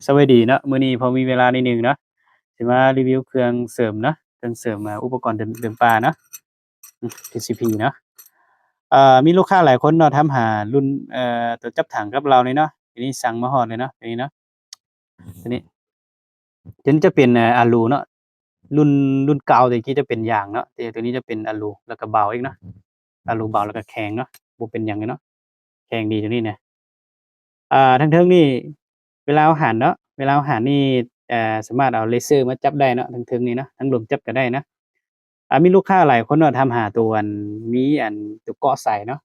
ສະບາຍດີເນາະ, ມື້ນີ້ພໍມີເວລາໜ້ອຍໜຶ່ງເນາະ ຊິມາຣີວິວເຄື່ອງເສີມເນາະ, ເຄື່ອງເສີມ ອາ ອຸປະກອນເດີນ ເດີນປ່າເນາະ ອືມ ທີຊີພີເນາະ. ເອີ ມີລູກຄ້າຫຼາຍຄົນເນາະ ຖາມຫາລຸ້ນ ເອີ ຕົວຈັບຖັງກັບເລົານີ້ເນາະ, ທີນີ້ສັ່ງມາຮອດເລີຍເນາະ ຕົວນີ້ເນາະ. ຕົວນີ້ ຕົວນີ້ຈະເປັນ ເອີ ອາລູເນາະ, ລຸ້ນ ລຸ້ນເກົ່າແຕ່ກີ້ຈະເປັນຢາງເນາະ, ແຕ່ຕົວນີ້ຈະເປັນອາລູ ແລ້ວກໍເບົາອີກເນາະ, ອາລູເບົາ ແລ້ວກໍແຂງເນາະ, ບໍ່ເປັນຫຍັງເລີຍເນາະ, ແຂງດີຕົວນີ້ນະ. ອ່າ ທາງເທິງນີ້ ເວລາເຮົາຫັນເນາະ, ເວລາເຮົາຫັນນີ້ ເອີ ສາມາດເອົາເລເຊີມາຈັບໄດ້ເນາະ, ທາງເທິງນີ້ເນາະ, ທາງລຸ່ມຈັບກໍໄດ້ເນາະ. ອ່າ ມີລູກຄ້າຫຼາຍຄົນເນາະ ຖາມຫາຕົວ ອັນ ມີ ອັນ ຕົວເກາະໃສເນາະ.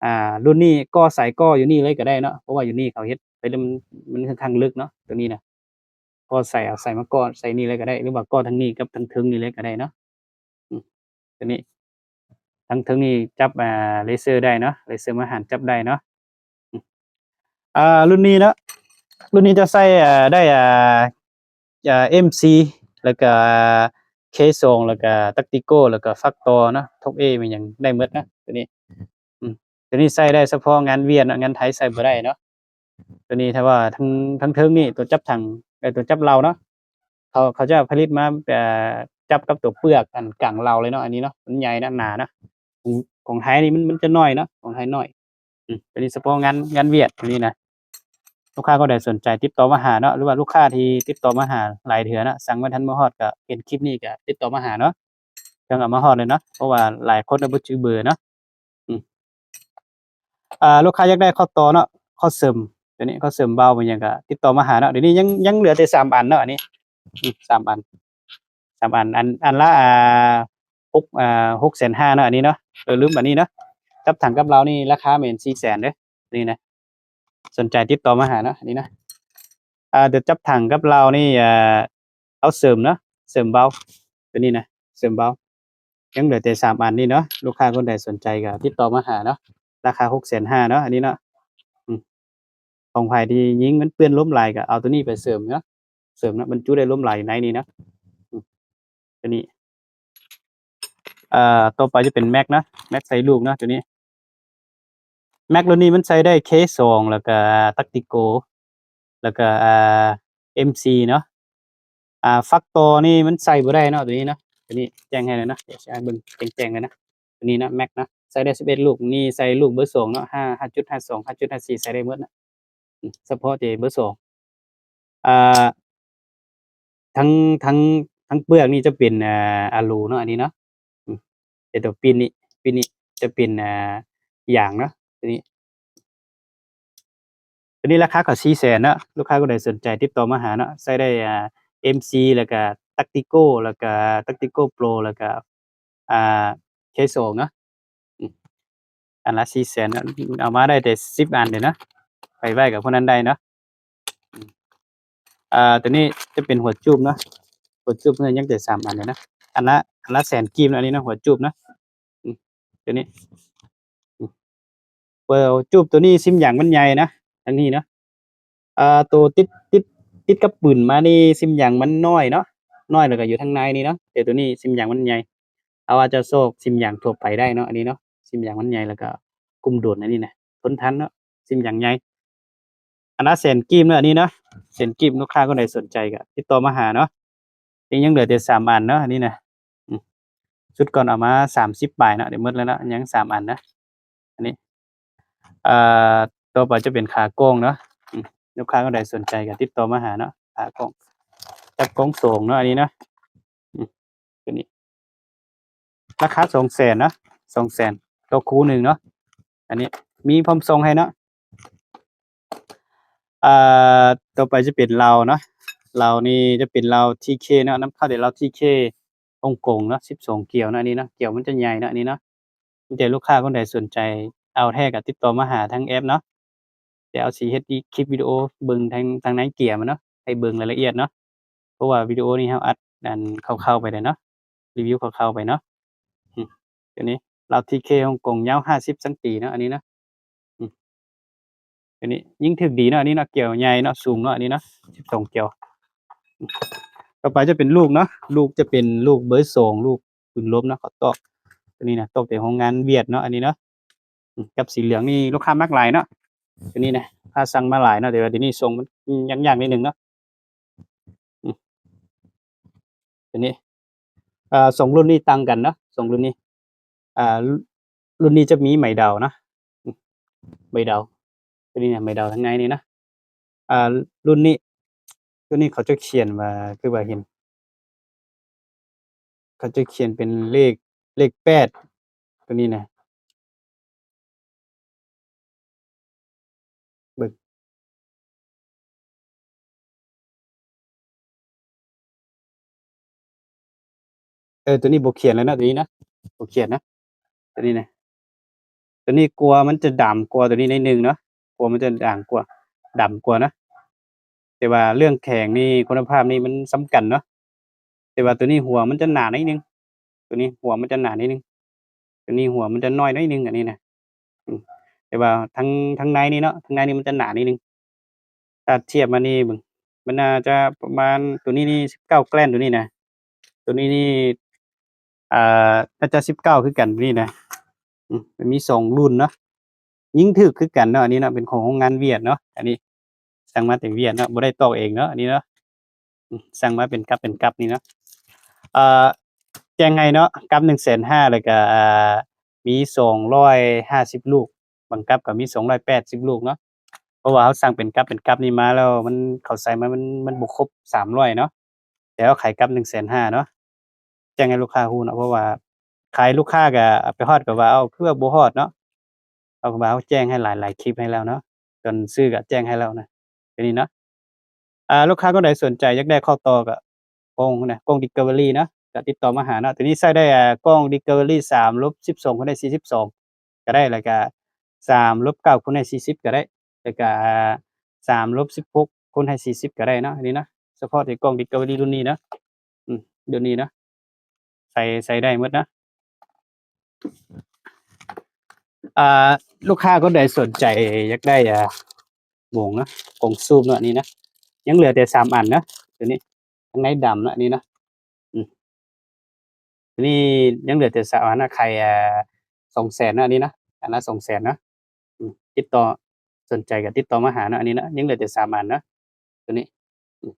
ອ່າ ລຸ້ນນີ້ເກາະໃສ ເກາະຢູ່ນີ້ເລີຍກໍໄດ້ເນາະ, ເພາະວ່າຢູ່ນີ້ເຂົາເຮັດໄປແລ້ວ ມັນ ມັນຂ້ອນຂ້າງເລິກເນາະ ຕົວນີ້ນະ. ເກາະໃສ ເອົາໃສມາເກາະໃສ່ນີ້ເລີຍກໍໄດ້ ຫຼືວ່າເກາະທາງນີ້ກັບທາງເທິງນີ້ເລີຍກໍໄດ້ເນາະ. ອືມ ຕົວນີ້ ທາງເທິງນີ້ຈັບ ອ່າ ເລເຊີໄດ້ເນາະ, ເລເຊີມາຫັນຈັບໄດ້ເນາະ. ອືມ ອ່າ ລຸ້ນນີ້ເນາະ, ລຸ້ນນີ້ຈະໃຊ້ ອ່າ ໄດ້ ອ່າ ອ່າ ເອັມຊີ ແລ້ວກະ ເຄສອງ ແລ້ວກະ ແທັກຕິກໂກ ແລ້ວກະ ແຟັກຕໍເນາະ, ທັອບເອ ແມ່ນຫຍັງໄດ້ໝົດເນາະ ຕົວນີ້. ອືມ ຕົວນີ້ໃຊ້ໄດ້ສະເພາະງານຫວຽດເນາະ, ງານໄທໃຊ້ບໍ່ໄດ້ເນາະ. ຕົວນີ້ຖ້າວ່າທາງ ທາງເທິງນີ້ ຕົວຈັບຖັງ ເອີ ຕົວຈັບເລົາເນາະ, ເຂົາ ເຂົາຈະຜະລິດມາ ເອີ ຈັບກັບຕົວເປືອກ ອັນ ກາງເລົາເລີຍເນາະ, ອັນນີ້ເນາະ ມັນໃຫຍ່ນະ ໜາເນາະ. ຂອງ ຂອງໄທນີ້ມັນ ມັນຈະໜ້ອຍເນາະ, ຂອງໄທໜ້ອຍ. ອືມ ຕົວນີ້ສະເພາະງານ ງານຫວຽດ ຕົວນີ້ນະ. ລູກຄ້າຄົນໃດສົນໃຈຕິດຕໍ່ມາຫາເນາະ, ຫຼືວ່າລູກຄ້າທີ່ຕິດຕໍ່ມາຫາຫຼາຍເທື່ອເນາະ, ສັ່ງບໍ່ທັນມາຮອດກໍເຫັນຄລິບນີ້ກໍຕິດຕໍ່ມາຫາເນາະ, ເພິ່ນເອົາມາຮອດເລີຍເນາະ, ເພາະວ່າຫຼາຍຄົນບໍ່ຈື່ເບີເນາະ. ອືມ ອ່າ ລູກຄ້າຢາກໄດ້ຂໍ້ຕໍ່ເນາະ, ຂໍ້ເສີມ ຕົວນີ້ ຂໍ້ເສີມເບົາ ແມ່ນຫຍັງກໍຕິດຕໍ່ມາຫາເນາະ. ດຽວນີ້ຍັງ ຍັງເຫຼືອແຕ່ສາມອັນເນາະ, ອັນນີ້ ອືມ ສາມອັນ ສາມອັນ ອັນ ອັນລະ ອ່າ ຫົກ ອ່າ ຫົກແສນຫ້າເນາະ, ອັນນີ້ເນາະ. ເອີ ລືມ ອັນນີ້ເນາະ, ຈັບຖັງກັບເລົານີ້ລາຄາແມ່ນສີ່ແສນເດີ້ ນີ້ນະ. ສົນໃຈຕິດຕໍ່ມາຫາເນາະ, ອັນນີ້ນະ. ອ່າ ດຽວຈັບຖັງກັບເລົານີ້ ອ່າ ເອົາເສີມເນາະ, ເສີມເບົາ ຕົວນີ້ນະ, ເສີມເບົາ. ຍັງເຫຼືອແຕ່ສາມອັນນີ້ເນາະ, ລູກຄ້າຄົນໃດສົນໃຈກໍຕິດຕໍ່ມາຫາເນາະ, ລາຄາຫົກແສນຫ້າເນາະ, ອັນນີ້ເນາະ. ອືມ ຂອງໃຜທີ່ຍິງມັນເປື້ອນລົມຫຼາຍກໍເອົາຕົວນີ້ໄປເສີມເນາະ, ເສີມເນາະ, ບັນຈຸໄດ້ລົມຫຼາຍຢູ່ໃນນີ້ເນາະ. ອືມ ຕົວນີ້ ເອີ ຕໍ່ໄປຈະເປັນແມັກເນາະ, ແມັກໃສ່ລູກເນາະ ຕົວນີ້. ແມັກລຸ້ນນີ້ມັນໃຊ້ໄດ້ເຄສອງ ແລ້ວກະແທັກຕິກໂກ ແລ້ວກະ ອ່າ ເອັມຊີເນາະ. ອ່າ ແຟັກຕໍນີ້ມັນໃສ່ບໍ່ໄດ້ເນາະ ຕົວນີ້ເນາະ, ຕົວນີ້ແຈ້ງໃຫ້ເລີຍເນາະ, ດຽວຊິໃຫ້ເບິ່ງແຈ້ງໆເລີຍນະ. ຕົວນີ້ເນາະ ແມັກເນາະ ໃສ່ໄດ້ສິບເອັດລູກ, ນີ້ໃສ່ລູກເບີສອງເນາະ, ຫ້າ ຫ້າຈຸດຫ້າສອງ ຫ້າຈຸດຫ້າສີ່ ໃສ່ໄດ້ໝົດນະ. ອືມ ສະເພາະແຕ່ເບີສອງ ອ່າ ທັງ ທັງ ທັງເປືອກນີ້ຈະເປັນ ອ່າ ອາລູເນາະ ອັນນີ້ເນາະ. ອືມ ແຕ່ຕົວປີ້ນນີ້ ປີ້ນນີ້ຈະເປັນ ອ່າ ຢາງເນາະ ຕົວນີ້. ຕົວນີ້ລາຄາກໍສີ່ແສນເນາະ, ລູກຄ້າຄົນໃດສົນໃຈຕິດຕໍ່ມາຫາເນາະ, ໃຊ້ໄດ້ ອ່າ ເອັມຊີ ແລ້ວກະແທັກຕິກໂກ ແລ້ວກະແທັກຕິກໂກໂປຣ ແລ້ວກະ ອ່າ ເຄສອງເນາະ. ອືມ ອັນລະສີ່ແສນເນາະ, ເອົາມາໄດ້ແຕ່ສິບອັນເດ້ເນາະ, ໃຜໄວກໍຜູ້ນັ້ນໄດ້ເນາະ. ອືມ ອ່າ ຕົວນີ້ຈະເປັນຫົວຈູບເນາະ, ຫົວຈູບເພິ່ນຍັງແຕ່ສາມອັນເດ້ເນາະ, ອັນລະ ອັນລະແສນກີບເນາະ, ອັນນີ້ເນາະ ຫົວຈູບເນາະ. ອືມ ຕົວນີ້ ອືມ ຫົວຈູບຕົວນີ້ຊິມຢາງມັນໃຫຍ່ນະ, ອັນນີ້ເນາະ. ອ່າ ໂຕຕິດ ຕິດ ຕິດກັບປືນມານີ້ຊິມຢາງມັນນ້ອຍເນາະ, ນ້ອຍແລ້ວກໍຢູ່ທາງໃນນີ້ເນາະ, ແຕ່ຕົວນີ້ຊິມຢາງມັນໃຫຍ່. ເຮົາອາດຈະຊອກຊິມຢາງທົ່ວໄປໄດ້ເນາະ, ອັນນີ້ເນາະ ຊິມຢາງມັນໃຫຍ່ ແລ້ວກໍກຸ້ມໂດນ ອັນນີ້ນະ ທົນທັນເນາະ, ຊິມຢາງໃຫຍ່. ອັນລະແສນກີບເນາະ, ອັນນີ້ເນາະ ແສນກີບ, ລູກຄ້າຄົນໃດສົນໃຈກໍຕິດຕໍ່ມາຫາເນາະ. ຍັງ ຍັງເຫຼືອແຕ່ສາມອັນເນາະ ອັນນີ້ນະ. ອືມ ຊຸດກ່ອນເອົາມາສາມສິບປາຍເນາະ, ໄດ້ໝົດແລ້ວເນາະ, ຍັງສາມອັນນະ ອັນນີ້. ເອີ ຕໍ່ໄປຈະເປັນຂາກ້ອງເນາະ. ອືມ ລູກຄ້າຄົນໃດສົນໃຈກໍຕິດຕໍ່ມາຫາເນາະ, ຂາກ້ອງ ຈັບກ້ອງສອງເນາະ ອັນນີ້ເນາະ. ອືມ ຕົວນີ້ລາຄາສອງແສນເນາະ, ສອງແສນຕໍ່ຄູ່ໜຶ່ງເນາະ, ອັນນີ້ມີພ້ອມສົ່ງໃຫ້ເນາະ. ອ່າ ຕໍ່ໄປຈະເປັນເລົາເນາະ, ເລົານີ້ຈະເປັນເລົາທີເຄເນາະ, ນຳເຂົ້າແຕ່ເລົາທີເຄຮົງກົງເນາະ, ສິບສອງກຽວເນາະ ອັນນີ້ເນາະ, ກຽວມັນຈະໃຫຍ່ເນາະ ອັນນີ້ເນາະ. ມີແຕ່ລູກຄ້າຄົນໃດສົນໃຈເອົາແທ້ກໍຕິດຕໍ່ມາຫາທາງແອັບເນາະ, ແຕ່ເຮົາຊິເຮັດຄລິບວິດີໂອເບິ່ງທາງ ທາງໃນກຽວມັນເນາະ, ໃຫ້ເບິ່ງລາຍລະອຽດເນາະ. ເພາະວ່າວິດີໂອນີ້ເຮົາອັດອັນຄ່າວໆໄປແລ້ວເນາະ, ຣີວິວຄ່າວໆໄປເນາະ. ອືມ ຕົວນີ້ເລົາທີເຄຮົງກົງ ຍາວຫ້າສິບຊັງຕີເນາະ ອັນນີ້ເນາະ. ອືມ ຕົວນີ້ຍິງຖືກດີເນາະ, ອັນນີ້ເນາະ, ກຽວໃຫຍ່ເນາະ, ສູງເນາະ, ອັນນີ້ເນາະ, ສິບສອງກຽວ. ອືມ ຕໍ່ໄປຈະເປັນລູກເນາະ, ລູກຈະເປັນລູກເບີສອງ ລູກປືນລົມເນາະ, ເຂົາຕອກ ຕົວນີ້ນະ ຕອກແຕ່ໂຮງງານຫວຽດເນາະ, ອັນນີ້ເນາະ. ອືມ ກັບສີເຫຼືອງນີ້ລູກຄ້າມັກຫຼາຍເນາະ, ຕົວນີ້ນະ ຄ້າສັ່ງມາຫຼາຍເນາະ ແຕ່ວ່າດຽວນີ້ສົ່ງມັນຍາກໆ ໜ້ອຍໜຶ່ງເນາະ. ອືມ ຕົວນີ້ ອ່າ ສອງລຸ້ນນີ້ຕ່າງກັນເນາະ ສອງລຸ້ນນີ້ ອ່າ ລຸ້ນນີ້ຈະມີໄມ້ດາວເນາະ ອືມ ໄມ້ດາວ ຕົວນີ້ນະ ໄມ້ດາວທາງໃນນີ້ນະ. ອ່າ ລຸ້ນນີ້ ຕົວນີ້ເຂົາຈະຂຽນວ່າ ຄືວ່າເຫັນ ເຂົາຈະຂຽນເປັນເລກ ເລກແປດ ຕົວນີ້ນະ ເບິ່ງ ເອີ ຕົວນີ້ບໍ່ຂຽນແລ້ວເນາະ ຕົວນີ້ນະ ບໍ່ຂຽນນະ ຕົວນີ້ນະ. ຕົວນີ້ກົວມັນຈະດຳກວ່າຕົວນີ້ໜ້ອຍໜຶ່ງເນາະ ກົວມັນຈະດ່າງກວ່າ ດຳກວ່າເນາະ ແຕ່ວ່າເລື່ອງແຂງນີ້ ຄຸນນະພາບນີ້ມັນສ່ຳກັນເນາະ ແຕ່ວ່າຕົວນີ້ຫົວມັນຈະໜາໜ້ອຍໜຶ່ງ ຕົວນີ້ຫົວມັນຈະໜາໜ້ອຍໜຶ່ງ ຕົວນີ້ຫົວມັນຈະນ້ອຍໜ້ອຍໜຶ່ງ ອັນນີ້ນະ ອືມ ແຕ່ວ່າທາງ ທາງໃນນີ້ເນາະ ທາງໃນນີ້ມັນຈະໜາໜ້ອຍໜຶ່ງ. ຖ້າທຽບມານີ້ເບິ່ງ ມັນໜ້າຈະປະມານ ຕົວນີ້ນີ້ສິບເກົ້າແກຣນ ຕົວນີ້ນະ ຕົວນີ້ນີ້ ອ່າ ໜ້າຈະສິບເກົ້າຄືກັນ ຕົວນີ້ນະ ອືມ ມັນມີສອງລຸ້ນເນາະ ຍິງຖືກຄືກັນເນາະ ອັນນີ້ເນາະ ເປັນຂອງໂຮງງານຫວຽດເນາະ ອັນນີ້ສັ່ງມາແຕ່ຫວຽດເນາະ ບໍ່ໄດ້ຕອກເອງເນາະ ອັນນີ້ເນາະ ອືມ ສັ່ງມາເປັນກັບ ເປັນກັບນີ້ເນາະ ອ່າ ແຈ້ງໃຫ້ເນາະ ກັບໜຶ່ງແສນຫ້າ ແລ້ວກະ ອ່າ ມີສອງຮ້ອຍຫ້າສິບລູກ ບາງກັບກໍມີສອງຮ້ອຍແປດສິບລູກເນາະ ເພາະວ່າເຮົາສັ່ງເປັນກັບ ເປັນກັບນີ້ມາແລ້ວ ມັນ ເຂົາໃສ່ມາ ມັນ ມັນບໍ່ຄົບສາມຮ້ອຍເນາະ ແຕ່ເຮົາຂາຍກັບໜຶ່ງແສນຫ້າເນາະ ແຈ້ງໃຫ້ລູກຄ້າຮູ້ເນາະ ເພາະວ່າຂາຍລູກຄ້າກໍໄປຮອດກໍວ່າ ເອົ້າ ຄືວ່າບໍ່ຮອດເນາະ ເຮົາກໍວ່າເຮົາແຈ້ງໃຫ້ຫຼາຍໆຄລິບໃຫ້ແລ້ວເນາະ ຕອນຊື້ກໍແຈ້ງໃຫ້ແລ້ວນະ ຕົວນີ້ເນາະ. ອ່າ ລູກຄ້າຄົນໃດສົນໃຈຢາກໄດ້ຂໍ້ຕໍ່ກໍ ກ້ອງນະ ກ້ອງ Discovery ເນາະ ກໍຕິດຕໍ່ມາຫາເນາະ ຕົວນີ້ໃຊ້ໄດ້ ອ່າ ກ້ອງ Discovery ສາມລົບສິບສອງຄູນດ້ວຍສີ່ສິບສອງ ກໍໄດ້ ແລ້ວກໍ ສາມລົບເກົ້າຄູນດ້ວຍສີ່ສິບ ກໍໄດ້ ແລ້ວກໍ ສາມລົບສິບຫົກຄູນດ້ວຍສີ່ສິບ ກໍໄດ້ເນາະ ອັນນີ້ເນາະ ສະເພາະແຕ່ກ້ອງ Discovery ລຸ້ນນີ້ເນາະ ອືມ ເຫຼົ່ານີ້ເນາະ ໃສ່ ໃສ່ໄດ້ໝົດເນາະ. ອ່າ ລູກຄ້າຄົນໃດສົນໃຈຢາກໄດ້ ອ່າ ໂມງເນາະ ກົງສູບເນາະ ອັນນີ້ເນາະ ຍັງເຫຼືອແຕ່ສາມອັນເນາະ ຕົວນີ້ ທາງໃນດຳເນາະ ອັນນີ້ເນາະ ອືມ ຕົວນີ້ຍັງເຫຼືອແຕ່ສາມອັນນະ ຂາຍ ອ່າ ສອງແສນເນາະ ອັນນີ້ເນາະ ອັນລະສອງແສນເນາະ ອືມ ຕິດຕໍ່ ສົນໃຈກໍຕິດຕໍ່ມາຫາເນາະ ອັນນີ້ເນາະ ຍັງເຫຼືອແຕ່ສາມອັນເນາະ ຕົວນີ້ ອືມ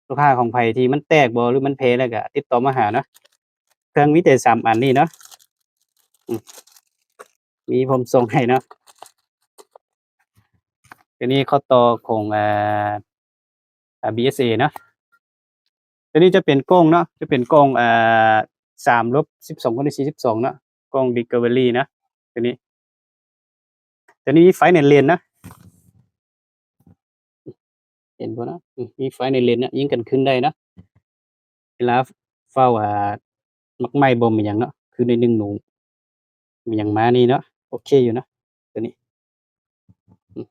ລູກຄ້າຂອງໃຜທີ່ມັນແຕກບໍ່ ຫຼືມັນເພແລ້ວກໍຕິດຕໍ່ມາຫາເນາະ ເຄື່ອງມີແຕ່ສາມອັນນີ້ເນາະ ອືມ ມີພ້ອມສົ່ງໃຫ້ເນາະ ຕົວນີ້ຂໍ້ຕໍ່ຂອງ ອ່າ ອ່າ ບີເອສເອ ເນາະ ຕົວນີ້ຈະເປັນກ້ອງເນາະ ຈະເປັນກ້ອງ ອ່າ ສາມລົບສິບສອງຄູນດ້ວຍສີ່ສິບສອງເນາະ ກ້ອງ Discovery ເນາະ ຕົວນີ້ ຕົວນີ້ມີໄຟໃນເລນນະ ເຫັນບໍ່ເນາະ ອືມ ມີໄຟໃນເລນນະ ຍິງກັນຄືນໄດ້ເນາະ ເວລາເຝົ້າ ອ່າ ໝາກໄມ້ບໍ່ແມ່ນຫຍັງເນາະ ຄືໜ້ອຍໜຶ່ງໜູ ມັນຍັງມານີ້ເນາະ ໂອເຄຢູ່ເນາະ ຕົວນີ້ ອືມ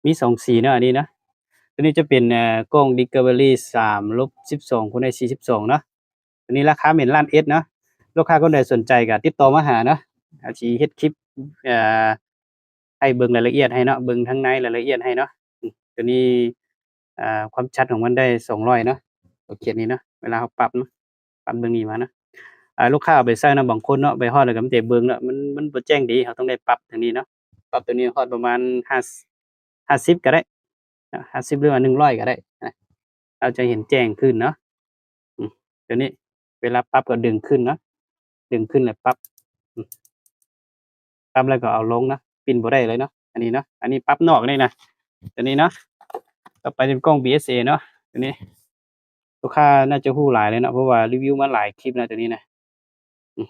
ມີສອງສີເນາະ ອັນນີ້ເນາະ ຕົວນີ້ຈະເປັນ ເອີ ກ້ອງ Discovery ສາມລົບສິບສອງຄູນດ້ວຍສີ່ສິບສອງເນາະ ຕົວນີ້ລາຄາແມ່ນລ້ານເອັດເນາະ ລູກຄ້າຄົນໃດສົນໃຈກໍຕິດຕໍ່ມາຫາເນາະ ອາດຊິເຮັດຄລິບ ເອີ ໃຫ້ເບິ່ງລາຍລະອຽດໃຫ້ເນາະ ເບິ່ງທາງໃນລາຍລະອຽດໃຫ້ເນາະ ອືມ ຕົວນີ້ ອ່າ ຄວາມຊັດຂອງມັນໄດ້ສອງຮ້ອຍເນາະ ໂອເຄນີ້ເນາະ ເວລາເຮົາປັບເນາະ ປັບເບິ່ງນີ້ມາເນາະ ອ່າ ລູກຄ້າເອົາໄປໃຊ້ນຳບາງຄົນເນາະ ໄປຮອດແລ້ວກໍມີແຕ່ເບິ່ງເນາະ ມັນ ມັນບໍ່ແຈ້ງດີ ເຮົາຕ້ອງໄດ້ປັບທາງນີ້ເນາະ ປັບຕົວນີ້ຮອດປະມານຫ້າ ຫ້າສິບກໍໄດ້ ຫ້າສິບ ຫຼືວ່າໜຶ່ງຮ້ອຍກໍໄດ້ນະ ເຮົາຈະເຫັນແຈ້ງຂຶ້ນເນາະ ອືມ ຕົວນີ້ເວລາປັບກໍດຶງຂຶ້ນເນາະ ດຶງຂຶ້ນແລ້ວປັບ ອືມ ປັບແລ້ວກໍເອົາລົງເນາະ ປິ່ນບໍ່ໄດ້ເລີຍເນາະ ອັນນີ້ເນາະ ອັນນີ້ປັບນອກນີ້ນະ ຕົວນີ້ເນາະ ຕໍ່ໄປເປັນກ້ອງ ບີເອສເອ ເນາະ ຕົວນີ້ ລູກຄ້າໜ້າຈະຮູ້ຫຼາຍເລີຍເນາະ ເພາະວ່າຣີວິວມາຫຼາຍຄລິບແລ້ວ ຕົວນີ້ນະ ອືມ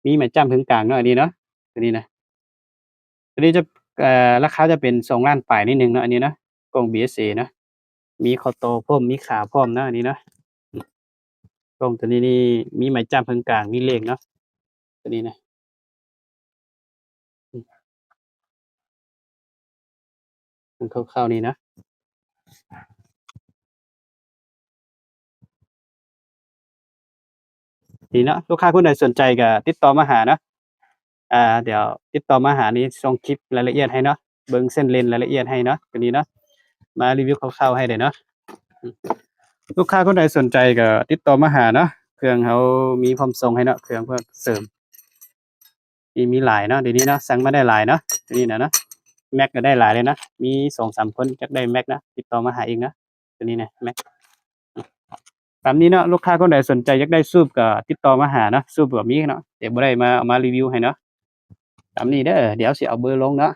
ມີໄມ້ຈ້ຳເຄິ່ງກາງເນາະ ອັນນີ້ເນາະ ຕົວນີ້ນະ ຕົວນີ້ຈະ ເອີ ລາຄາຈະເປັນສອງລ້ານປາຍນິດໜຶ່ງເນາະ ອັນນີ້ເນາະ ກ້ອງ ບີເອສເອ ເນາະ ມີຂໍ້ຕໍ່ພ້ອມ ມີຂາພ້ອມເນາະ ອັນນີ້ເນາະ ອືມ ກ້ອງຕົວນີ້ນີ້ມີໄມ້ຈ້ຳເຄິ່ງກາງ ມີເລກເນາະ ຕົວນີ້ນະ ອືມ ເບິ່ງຄ່າວໆນີ້ນະ ນີ້ເນາະ ລູກຄ້າຄົນໃດສົນໃຈກໍຕິດຕໍ່ມາຫາເນາະ ອ່າ ດຽວຕິດຕໍ່ມາຫານີ້ ສົ່ງຄລິບລາຍລະອຽດໃຫ້ເນາະ ເບິ່ງເສັ້ນເລນລາຍລະອຽດໃຫ້ເນາະ ຕົວນີ້ເນາະ ມາຣີວິວຄ່າວໆໃຫ້ເດ້ເນາະ ລູກຄ້າຄົນໃດສົນໃຈກໍຕິດຕໍ່ມາຫາເນາະ ເຄື່ອງເຮົາມີພ້ອມສົ່ງໃຫ້ເນາະ ເຄື່ອງເພື່ອເສີມ ມີ ມີຫຼາຍເນາະ ດຽວນີ້ເນາະ ສັ່ງມາໄດ້ຫຼາຍເນາະ ຕົວນີ້ນະເນາະ ແມັກກໍໄດ້ຫຼາຍເລີຍນະ ມີສອງສາມຄົນຢາກໄດ້ແມັກນະ ຕິດຕໍ່ມາຫາອີກນະ ຕົວນີ້ນະ ແມັກ ຕາມນີ້ເນາະ. ລູກຄ້າຄົນໃດສົນໃຈຢາກໄດ້ສູບກໍຕິດຕໍ່ມາຫາເນາະ ສູບກໍມີເນາະ ແຕ່ບໍ່ໄດ້ມາເອົາມາຣີວິວໃຫ້ເນາະ. ຕາມນີ້ເດີ ດຽວຊິເອົາເບີລົງເນາະ